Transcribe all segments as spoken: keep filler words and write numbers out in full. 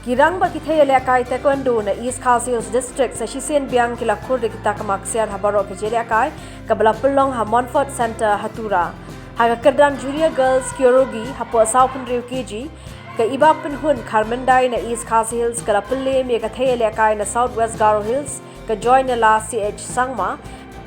Ki rangbah ki thei ïalehkai taekwondo na East Khasi Hills District sa shisien biang ki la khur da ki takma ksiar ha baroh ka jingïalehkai kaba la pynlong ha Montfort Centre ha Tura. Ha ka kyrdan Junior Girls Kyorugi hapoh saw phew hynriew kg, ka Ibapynhun Kharmyndai na East Khasi Hills ka la pynlem ïa ka thei ïalehkai na South West Garo Hills ka Joynyala C H Sangma,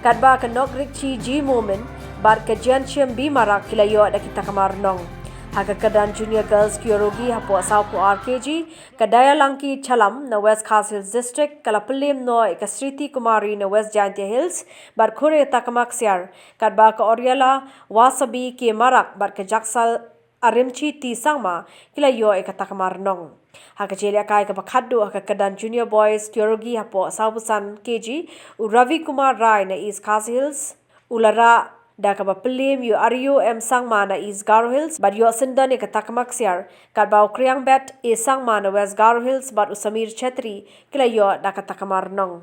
katba ka Nokrikchi G Momin bad ka Jianshim B Marak ki la ïoh da ki takma rnong. Ha ka kyrdan Junior Girls Kyorugi hapoh saw phew ar kg, ka Dayalangki Chalam na West Khasi Hills District ka la pynlem noh ïa ka Sriti Kumari na West Jaintia Hills bad khur ïa ka takma ksiar, katba ka Oriela Wasabi K Marak bad ka Jaksal Arimchi T Sangma ki la ïoh ïa ka takma rnong. Ha ka jingïalehkai kaba khatduh ha ka kyrdan Junior Boys Kyorugi hapoh saw phew san kg, u Ravi Kumar Rai na East Khasi Hills u la rah da kaba pynlem ïa u Ario M Sangma na East Garo Hills bad ïoh syndon ïa ka takma ksiar, katba u Kriangbet A Sangma na West Garo Hills bad u Samir Chetri ki la ïoh da ka takma rnong.